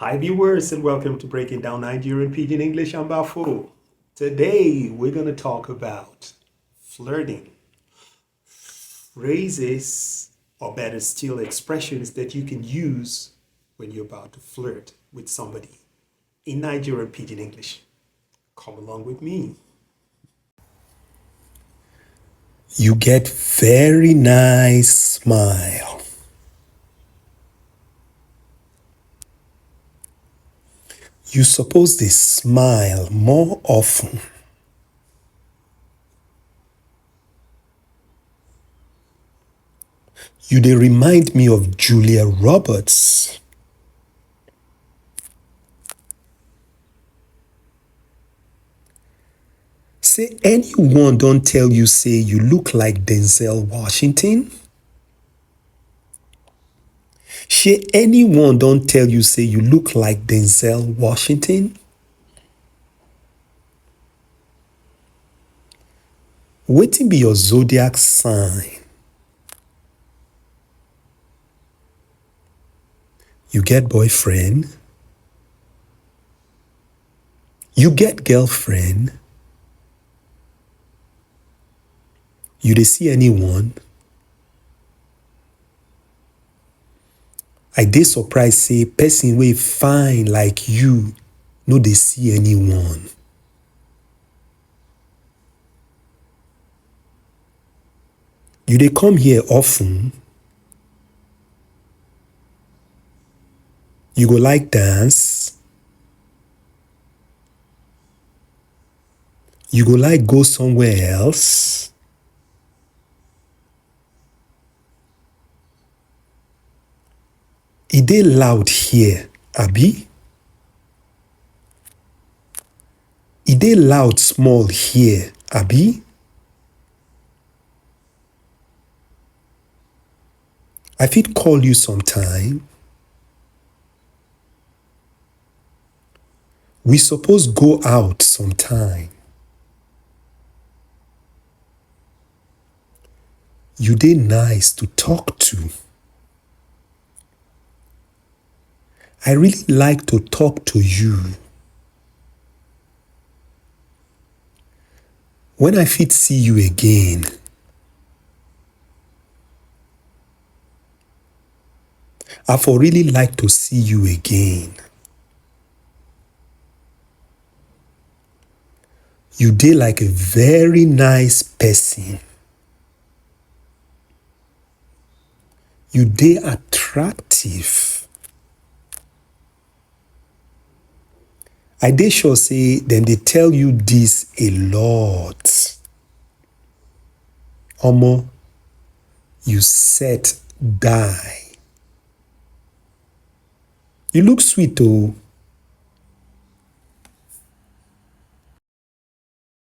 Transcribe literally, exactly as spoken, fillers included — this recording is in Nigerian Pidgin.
Hi, viewers, and welcome to Breaking Down Nigerian Pidgin English. I'm Bafo. Today, we're going to talk about flirting, phrases, or better still, expressions that you can use when you're about to flirt with somebody in Nigerian Pidgin English. Come along with me. You get very nice smile. You suppose dey smile more often. You dey remind me of Julia Roberts. Say anyone don tell you say you look like Denzel Washington? Shey anyone don tell you say you look like Denzel Washington? Wetin be your zodiac sign? You get boyfriend? You get girlfriend? You dey see anyone? I dey surprised say person wey fine like you no dey see anyone. You dey come here often? You go like dance? You go like go somewhere else? E dey loud here, abi? E dey loud small here, abi? I fit call you sometime? We suppose go out sometime. You dey nice to talk to. I really like to talk to you. When I fit see you again? I for really like to see you again. You dey like a very nice person. You dey attractive. I dey sure say dem dey tell you this a lot. Omo, you set die. You look sweet o.